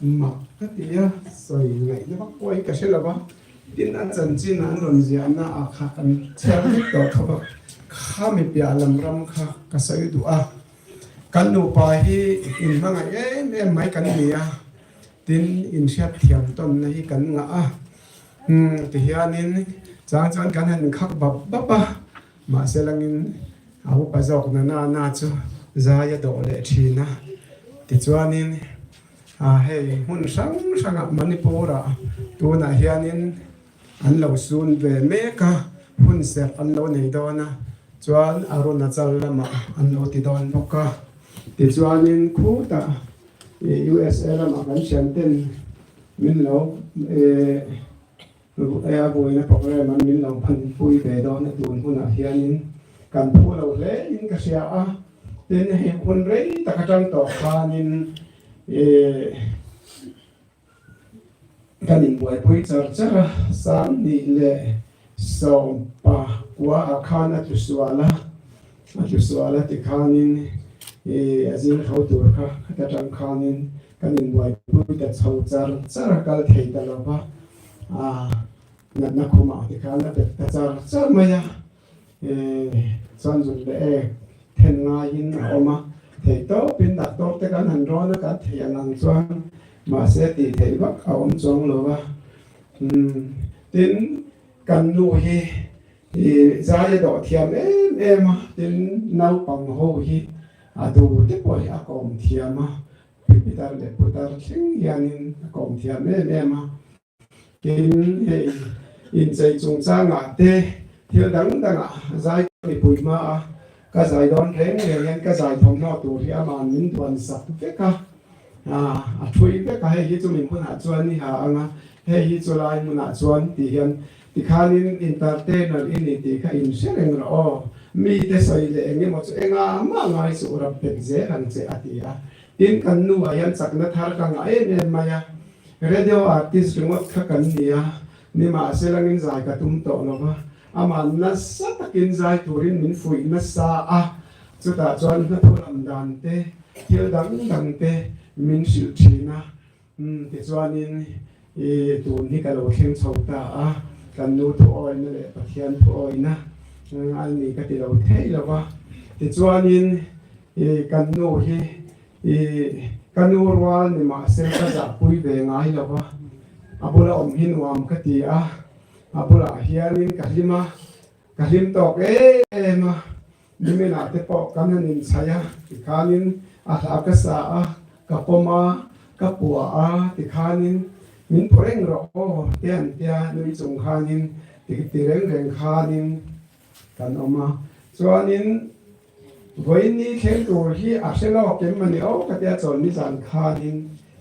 Mak ka ti a, sawi ngaihna vak pawhin ka hre lo va, tin a chanchin an rawn ziahna ah kha kan chhiar vek tawh tho va, khami piah lam ram kha ka sawi duh a, kan nupa hi inhmangaih em em mai kan ni a, tin inhriat thiam tawnna hi kan ngah a, umm tihianin chang chuan kan han inkhak bap bap a, mahse langin a upa zawk na na na chu zai a dawh leh thin a, tichuanin. A hei hmun hrang hrangah Manipur-ah tunah hianin an lo sun ve mek a, hun serh an lo nei dawn a, chuan Arunachal lamah an lo ti dawn bawk a. Tichuanin khutah USA lamah kan thianten min lo A buaina program an min lo hmanpui ve dawn a tun hunah hianin kan phu lo hle in ka hria a, tin hei hun rei tak atang tawh khanin ih kan inbuaipui char char a, Sanghnih leh Sawmpa kua ah khan a tlu sual a, a tlu sual a tikhanin ih a zing tho tur kha khata tang khanin Kan inbuaipui ta chho char char a kal thei ta lo va, a natna khumah te khan a bet ta char char mai a, chuan zun leh ek then ngaiin a awm a, thei tawpin doctor te kan han rawn a, kan thei ang ang chuan mahse tih theih vak a awm chuang lo va, tin kan nu hi zai a dawh thiam em em a, tin naupang ho hi a du te pawh hi a kawm thiam a, Pitar leh putar thleng hianin a kawm thiam em em a. Tin, hei inchei chungchangah te thil dang dangah zai mipui hma a, ka zai dawn reng reng hian ka zai thawmhnaw tur hi aman min duan sak vek a, a thui vek a, hei hi chumi hmunah chuan i ha ang a, hei hi chulai hmunah chuan tih hian Tikhanin entertainer i ni tih kha in hre reng rawh aw, mite sawi leh eng emaw chu enga mah ngai suh rap bet zel ang che a ti a. Tin, kan nuah hian chakna thar ka ngah em em mai a, radio artist ringawt kha kan ni a, nimahselangin zai ka tum tawh lo va, amah nasa takin zai turin min fuih nasa a, chutah chuan hna lam dan te, thil dang dang te min hrilh thin a. Umm tichuanin i tun hi ka lo thleng chho ta a, kan nu thuawina leh Pathian thuawina a ni ka ti lo thei lo va. Tichuanin i kan nu hi i ka nu rual ni mahse ka zahpui ve ngai lo va, a bula awm hi nuam ka ti a, a bulah hianin ka hlim a, ka hlim tawk em em a. Niminah te pawh kan han inchhaih a, tikhanin a hla ka sa a, ka pawm a, ka pua a, tikhanin min pu reng rawh aw te an tia nui chung khanin ti ti reng reng khanin kan awm a. Chuanin vawiin thleng tur hi a hre lawk em mani aw ka tia chawn nizan khanin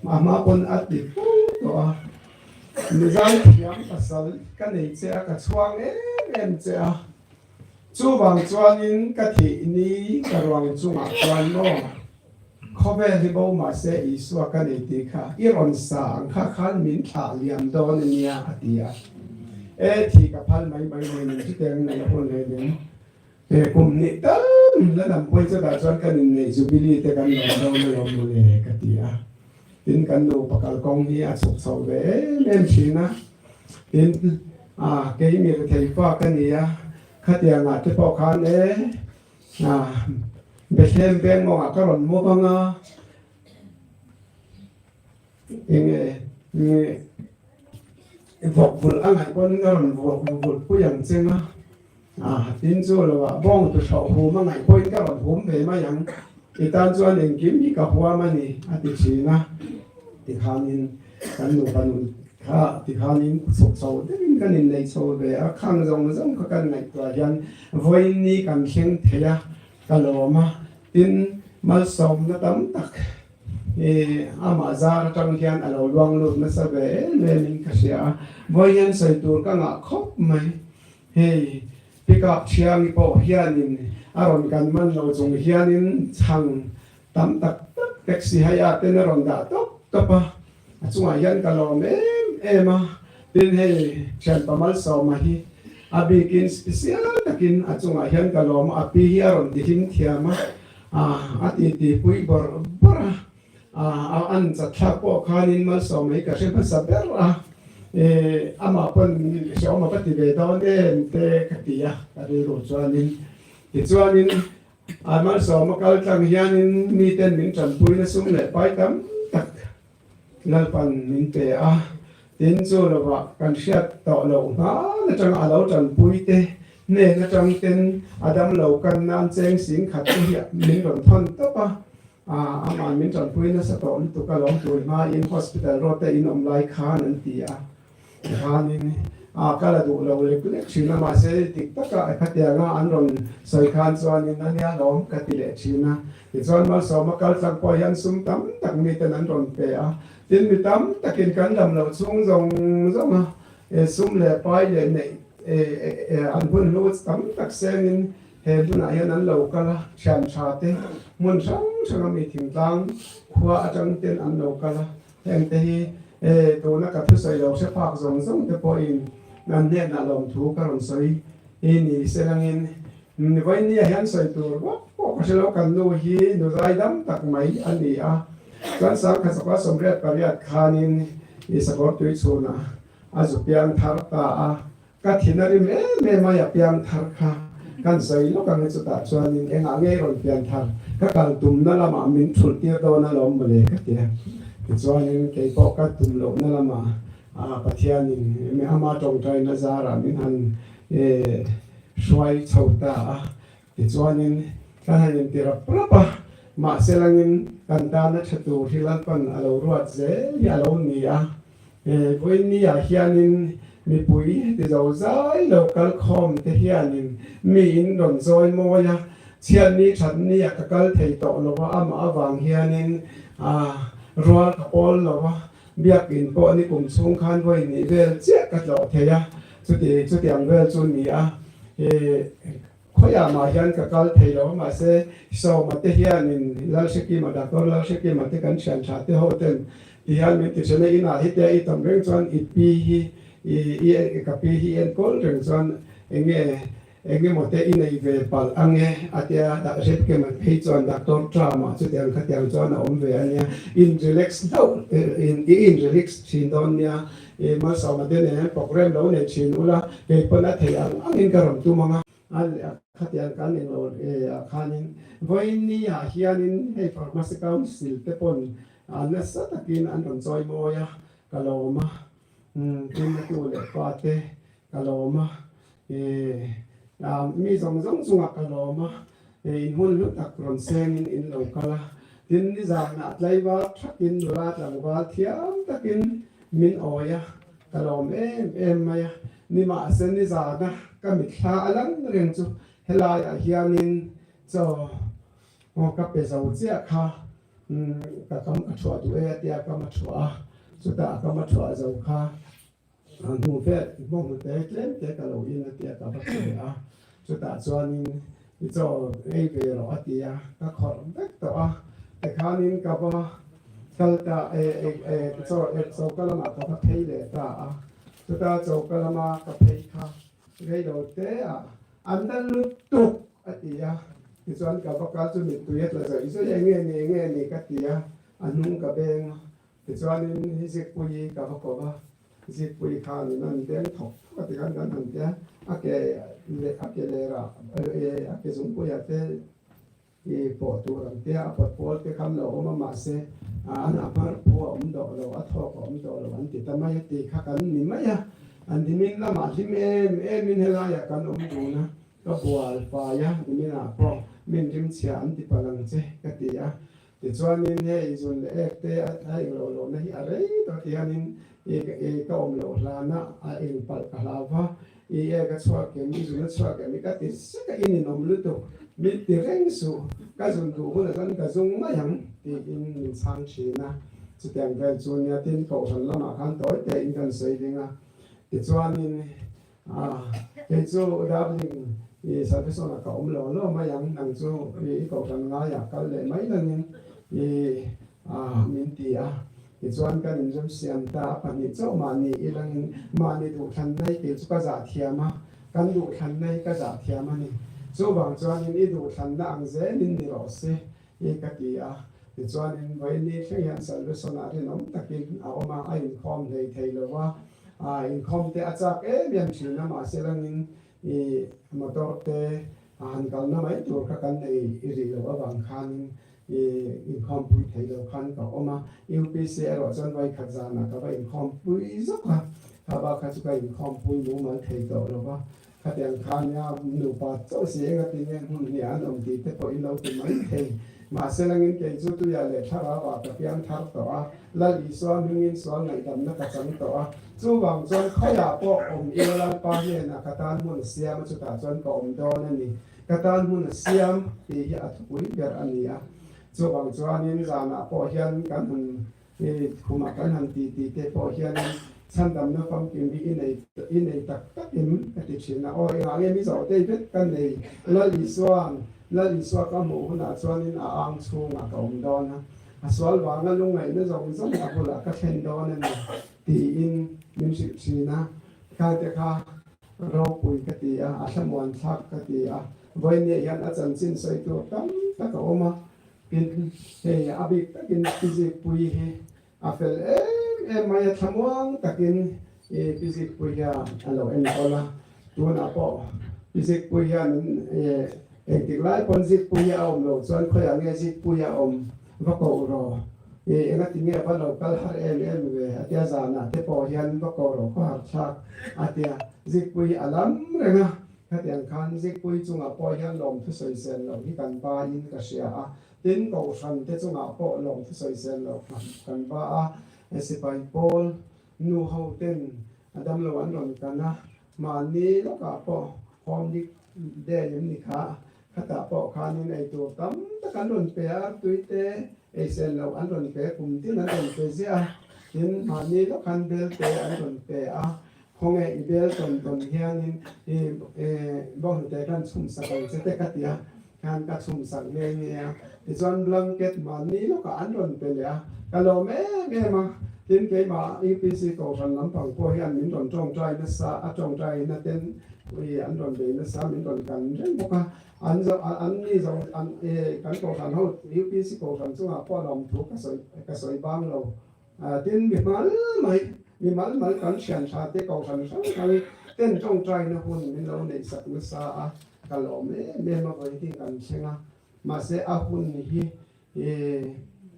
a hma pawn a ti fo tawh a, Nizan thiam pasal ka nei che a, ka chhuang em em che a. Chuvang chuanin ka thih ni ka ruang chungah chuan maw, khawvel hi bo mahse Isua ka nei tih kha i rawn sa ang kha khan min thlah liam dawn a nia a ti a. E thih ka phal mai mai nei nen chutiang in a la hun hle ding. He kum hnih tal min la dampui chutah chuan kan inneih Jubilee te kan lawm dawn alawm mawle ka ti a. Tin kan nupa kalkawng hi a chhuk chho ve em em thin a, tin a kei mi rethei fa ka ni a, khatiangah te pawh khan e a Bethlehem veng mawngah ka rawn mu vang a, enge vawk vulh a ngaih pawn ka rawn vawk vulh pui ang cheng a. A, tin chu lo ah bawng tu hroh hum a ngaih pawhin ka rawn hum ve mai ang, i tan chuan engkim hi ka huam a ni, a ti thin a. Tikhanin kan nupa nun kha tikhanin chhuk chho deuhin kan innei chho ve a, khang zawng zawng kha kan ngaihtuah hian vawiin ni kan thleng thei a, ka lawm a, tin malsawmna tam tak i amah zar atang hian a lo luang lut nasa ve em em in ka hria a, vawiin hian sawi tur ka ngah khawp mai. Hei pickup thiangi pawh hianin a rawn kan man lo chung hianin chhang tam tak tak taxi hei a ten a rawn dah tawp tawp a, a chungah hian ka lawm em em a, tin hei thianpa Malsawma hi a bikin special takin a chungah hian ka lawm a, a pi hi a rawn tihlim thiam a, a titi pui bawrh bawrh a. A an chatthlak pawh khanin malsawm hi ka hre hmasa ber a, amah pawn hrehawm a va ti ve dawn em te ka ti a, ka rilru chuanin. Tichuanin a malsawm a kal tlang hianin miten min tanpuina sum leh pai tam tak Lalpan min pe a, tin chu lovah kan hriat tawh loh hnan atanga a lo tanpui te hnen atang ten a damlo kan nan cheng sing khat te hi min rawn thawn tawp a, amah min tanpui nasa tawh lutuk a lawm tur hmain hospital road te in awm lai khan an ti a. Tikhanin a kal a duh lo lek lek thin a, mahse dik taka khatianga an rawn sawi khan chuanin a nia lawm ka ti leh thin a. Tichuan Malsawma kal tlang pawh hian sum tam tak miten an rawn pe a, tin mi tam takin kan dam loh chhung zawng zawng a, sum leh pai leh neih an hun hlu tam tak sengin he hmunah hian an lo kal a, thian tha te hmun hrang hranga mi thingtlang khua atang ten an lo kal a. Heng te hi tuna ka thusawi lo hre phak zawng zawng te pawhin an hnenah lawmthu ka rawn sawi hi ni se langin vawinia hian sawi tur vak pawh ka hre lo, kan nu hi nu zaidam tak mai a ni a, chuan sangkhat 28 khanin i sakawr tui chhunah a zu piang thar ta a. Ka thin a rim em em mai a piang thar kha kan sawi lawk ang e chutah chuanin engah nge rawn pian thar ka kal tumna lamah min thulh tir dawn alawm mawle ka ti a tichuanin kei pawh ka tum lohna lamah Pathianin ama tawngtaina zarah min han hruai chho ta a tichuanin kan han inti rap rap a mahse langin kan tana tha tur hi Lalpan a lo ruat zel hi a lo ni a. He vawinia hianin mipui heti zo zai lo kal khawm te hianin mi in rawn zawi mawi a, chhiatni thatni a ka kal thei tawh lo a, amah avang hianin rual ka pawl lo a, biakin pawh ni kum chhung khan vawi nih vel chiah ka tlawh thei a, chuti chutiang vel chu ni a. Khawiah mah hian ka kal thei lo a, mahse Sawma te hianin Lalhrekima, Doctor Lalhrekima te kan thian tha te ho ten ti hian min ti thin a, inah hi tia i tam reng chuan i pi hi i i ka pi hi i enkawl reng chuan enge engemaw te i nei ve palh ange a tia Hrekima phei chuan Doctor Trump-a chutiang khatiang chuan a awm ve a nia, in relax hlauh i in relax thin dawn nia I Malsawma te nen programme lo nei thin ula, kei pawn a theih ang angin ka rawn tum ang a. A khatiang kan englo ah khanin vawiin ah hianin hei Pharmacy Council te pawn nasa takin an rawn chawi mawi a, ka lawm a, tin a tu leh pa te ka lawm a, mi zawng zawng chungah ka lawm a, in hun hlu tak rawn sengin in lo kal a, tin nizanah tlaivar thakin nula tlangval thiam takin Min awi a, ka lawm em em mai a, nimahse nizana ka mitthla a lang reng chu helaiah hianin chaw ka pe zo chiah kha ka kam ka thuah duh e a tia kam a thuah a, chutah a kam a thuah zo kha hnu vel bawnghnute tlem te ka lo in a tia ka va pe a, chutah chuanin i chaw ei ve rawh a ti a, ka khawrh vek tawh a, tikhanin ka va kal ta chaw choka lamah ka va phei leh ta a, chuta choka lama ka phei kha reilo te ah an la lutuk a ti a, tichuan ka va kal chu mittui a tla zawih zawih a, enge ni enge ni ka ti a, a hnung ka beng a. Tichuanin hi Zikpuii ka va ko va, Zikpuii khanin an beng thawk thawk a tikhan kan han ti a, a ke leh a ke lerah a ke zungpuiah te i pawh tur an tia, a pawt pawl te khan lo awm a mahse an a hmar phu a awm dawh lo, a thawk a awm dawh lo an ti ta mai a ti kha kan ni mai a, an nimin lamah hlim em emin helaiah kan awm dun a, ka bual fai a, niminah pawh min rimchhia an ti palh ang che ka ti a. Tichuanin hei zun leh ek te a eng loh lohna hi a rei tawh tihianin i ka awm loh hlana a eng palh ka hlau va, i ek a chhuak em, i zun a chhuak em i ka ti sek a, i ninawm lutuk, min ti reng suh, ka zun duh hunah chuan ka zung mai ang tiin min chhang thin a. Chutiang vel chu nia tin kohhran lamah khan tawi tein kan sawi ding a, tichuanin A, kei chu darling i salvation ah ka awm lo lo mai ang, nang chu i kohhran ngaiah kal leh mai langin i a min ti a, tichuan kan inremsiam ta a pahnih chauh mahni i langin mahni duhthlanna hi kei chu ka zah thiam a, kan duhthlanna hi ka zah thiam a ni. Chuvang chuanin i duhthlanna ang zelin ni rawh se i ka ti a. Tichuanin vawiin thleng hian Salvation-ah rinawm takin a awm a, a inkhawm hlei thei lo va, inkhawm te a chak em em thin a, mahse langin i motor te a han kalna mai tur kha kan nei i rih loh avang khanin i inkhawmpui thei lo khan ka awm a. UPC erawh chuan vawikhat zanah ka va inkhawmpui zawk a, kha bak kha chu ka inkhawmpui mumal thei tawh lo va. Khatiang kha nia nupa chauh si eng a ti nge hmun hnih an awm tih te pawh in lo ti mai thei. Mahse langin kei chu tuia leh thlarau ah ka piang thar tawh a, Lal Isua hmingin sual ngaihdamna ka chang tawh a. Chuvang chuan khawiah pawh awm ila Lalpa hnenah ka tan hmun a siam a chutah chuan ka awm dawn a ni. Ka tan hmun a siam tih hi a thupui ber a ni a. Chuvang chuanin zanah pawh hian kan han Hei khumah kan han ti tih te pawh hianin chhandamna famkim hi i nei i nei tak takin ka ti thin a, aw engah nge mi zawh tei vek ka nei, Lal Isua'n Lal Isua ka hmuh hunah chuanin a ang chhungah ka awm dawn a, a sual vanga lungngaihna zawng zawng a bulah ka thlen dawn a ni tiin min hrilh thin a, khalte kha ropui ka ti a, a thlamuan thlak ka ti a, vawinia hian a chanchin sawi tur tam tak a awm a. Tin, hei a bik takin Pizikpui hi a fel em em mai a, thlamuang takin i Pizikpui hian a lo enkawl a, tunah pawh Pizikpui hian engtik lai pawn Zikpui hi a awm loh chuan khawiah nge Zikpui a awm va koh rawh, i engati nge va lo kal har em em ve a tia, zanah te pawh hian va koh rawh khaw har thlak a tia, Zikpui hi a lam reng a. Hetiang khan Zikpui chungah pawh hian lawmthu sawisel loh hi kan ba in ka hria a, tin Kohhran te chungah pawh lawmthu sawisel loh kan ba a, sipai pawl nu ho ten a damlo an rawn kan a, mahni lawkah pawh home dik day em ni kha, khatah pawh khanin eitur tam tak an rawn pe a, tui te eisel loh an rawn pe, kum tin an rawn pe ziah a, tin mahni lawk khan bel te an rawn pe a, Khawnge i bel tawn tawn hianin i bawnghnute khan chhum sak ang che te ka ti a, khan ka chhum sak nghe nghe a. Tichuan blanket mahni lawkah an rawn pe leh a, ka lawm em em a. Tin keimah UPC Kohhran lampang pawh hian min rawn tawngtai nasa, a tawngtai na ten ui an rawn bei nasa, min rawn kan reng bawk a. An an ni zawng an kan Kohhran ho UPC Kohhran chungah pawh lawmthu ka sawi ka sawi bang lo. Tin, mi mal mai, mi mal mal kan thian tha te kohhran hrang hrang ten tawngtaina hun min lo neih sak nasa a, ka lawm em em a vawi hi kan thleng a, mahse a hun hi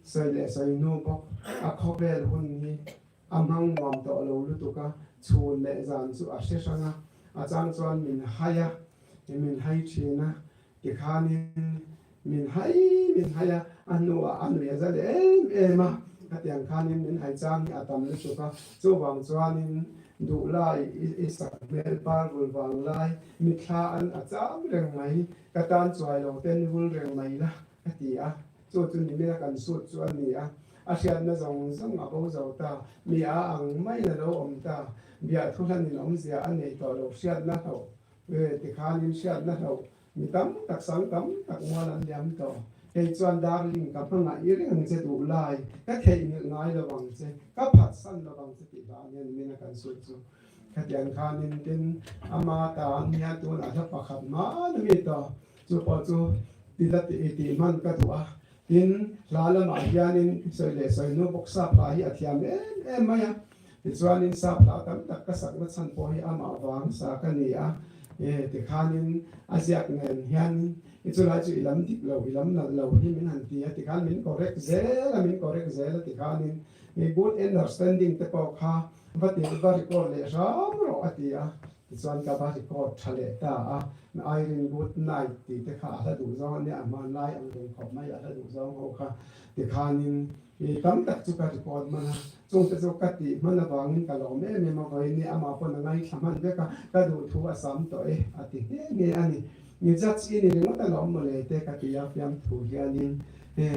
sawi leh sawi hnu bawk, a khawvel hun hi a hmang nuam tawh lo lutuk a, chhun leh zan chu a hre hrang a, a chang chuan min hai a, min hai thin a, Tikhanin min hai min hai a, a hnuah a nui a za leh em em a, khatiang khanin min hai chang hi a tam lutuk a, chuvang chuanin duhlai i sak hmel par vul vang lai mitthla an a chang reng mai, ka tan chuai lo ten vul reng mai la ka ti a, chu chu nimina kan sut chu a ni a, a hriatna zawng zawng a bo zo ta, mi a ang maiin a lo awm ta, biahthu hlanin awmzia a nei tawh lo hriatna hlauh E, tikhanin hriatna hlauh mi tam tak sang tam tak mual an liam tawh. Kei chuan darling ka hmangaih i reng che duh lai, ka theihnghilh ngai lo vang che, ka phatsan lo vang che tih hla nen min a kan sawi chu. Khatiang khanin tin ama tan hian tunah hla pakhat hman a mi tawh. Chu pawh chu tila tih hman ka duh a. Tin, hla lamah hianin sawi leh sawi hnu bawk sap hla hi a thiam em em mai a. Tichuanin sap hla tam tak ka sakna chhan pawh hi amah vang sa ka ni a. E, tikhanin a ziak nen hianin i chulai chu i lam dik lo, i lam nalh lo hi min han ti a, tikhan min correct zel a, min correct zel a tikhanin i good understanding te pawh kha va ti va record leh hram rawh a ti a. Tichuan ka va record tha leh ta a, Irene good night tih te kha a hla duh zawng a nia, a hmanlai ang reng khawp mai a hla duh zawng ho kha tikhanin i tam tak chu ka record hman a, chungte chu ka tih hman avangin ka lawm em em a, vawiin amah pawn a ngaithla hman vek a, ka duh thu a sam tawh e a ti nghe nghe a ni. Mi judge i ni ringawt alawm mawle te ka ti a, fiamthu hianin he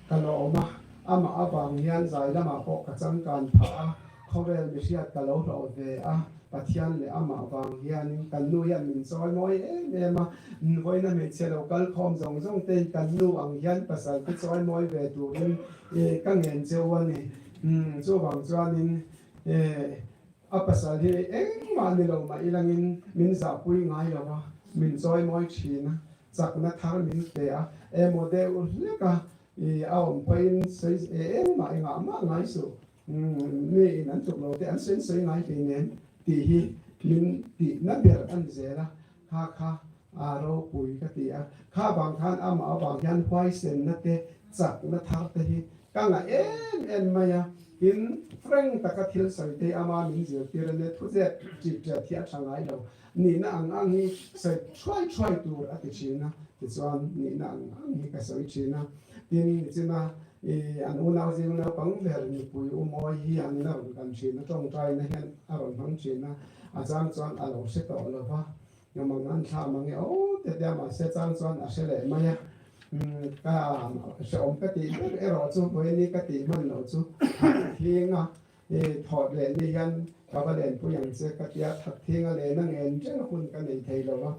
ka lawm a, amah avang hian zai lamah pawh ka changkan phah a, Khawvel mihriat ka lo hlawh ve a, Pathian leh amah vang hianin kan nu hian min chawi mawi em em a, vawiina hmeichhia lo kal khawm zawng zawng tein kan nu ang hian pasal te chawi mawi ve turin ka ngen cheu a ni. Chuvang chuanin a pasal hi engmah ni lo mah ilangin min zahpui ngai lo a, min chawi mawi thin a, chakna thar min pe a, emaw deuh hlek a. I a awm pawhin sawi engmah engah mah ngai suh, mi in an tluk lo te an sawi sawi ngai hleinem tih hi min tihna ber a ni zel a, kha kha a ropui ka ti a. Kha vang khan amah avang hian huaisenna te chakna thar te hi ka ngah em em mai a, tin frank taka thil sawi te hi ama min zirtir a nia, thuzep ṭip ṭep hi a ṭha ngai lo. Nihna ang ang hi sawi thuai thuai tur a ti thin a, tichuan nihna ang ang hi ka sawi thin a. Tin, nichina i an unau zing naupang ber nupui u Mawi hi an a rawn kan thin a, tawngtaina hian a rawn hmang thin a, a chang chuan a lo hre tawh lo va, mang an thla mang e aw te tia mahse chang chuan a hre leh mai a. Ka hrehawm ka tih ber erawh chu vawiin ka tih hman loh chu a thing a. I thawt leh ni hian ka va lenpui ang che ka tia, that thing a len a ngen reng hun ka nei thei lo a,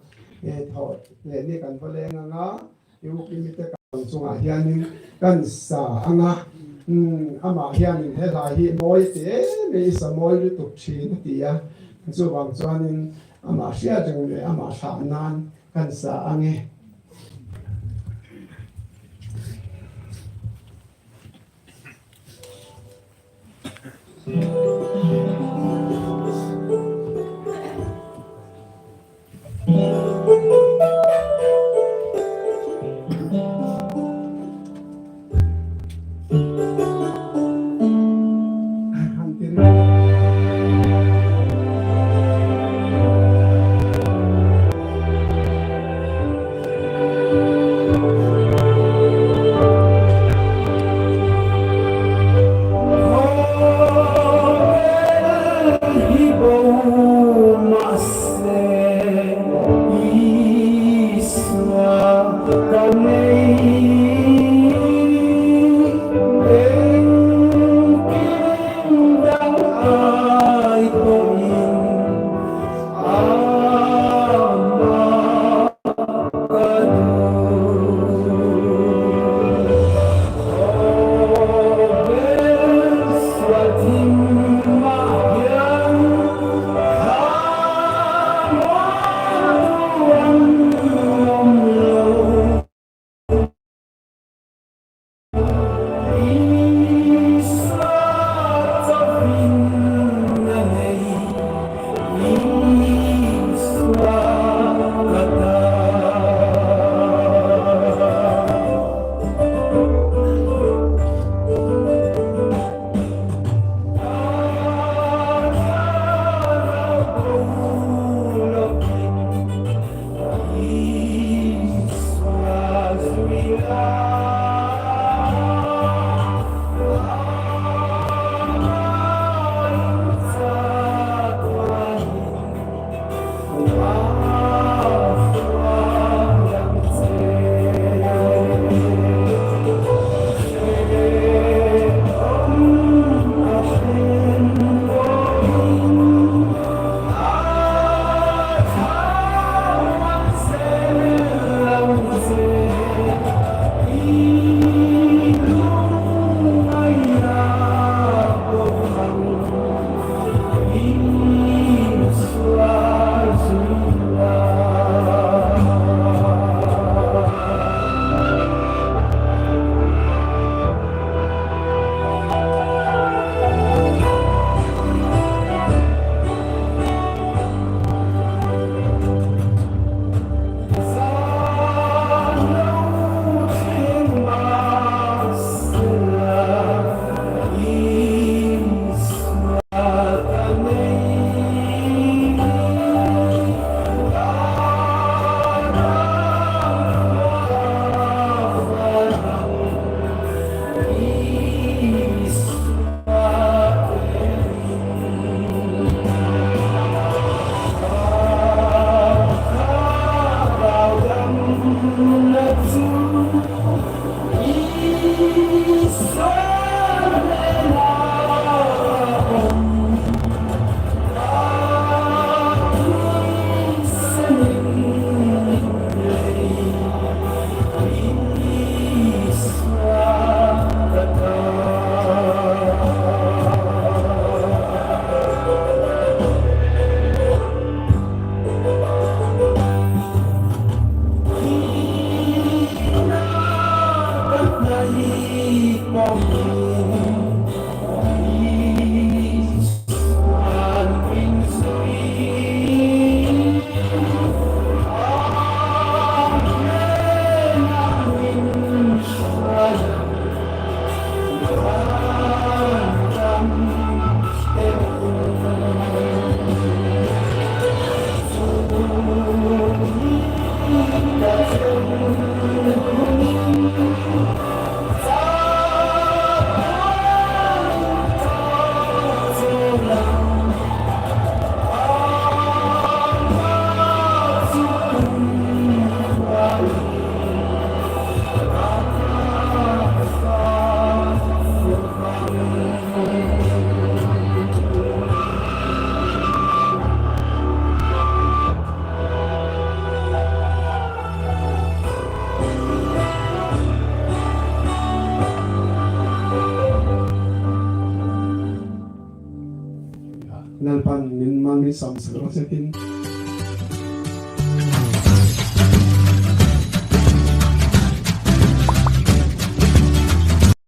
i thawt leh ni kan va leng ang a, i uk i mite kan chungah hianin kan sa ang a, amah hianin he hla hi mawi ti em em i sa mawi lutuk thin a ti a, chuvang chuanin amah hriat reng leh amah thlah nan kan sa ang e. Lalpan min mal min sawm sak rawh se tin.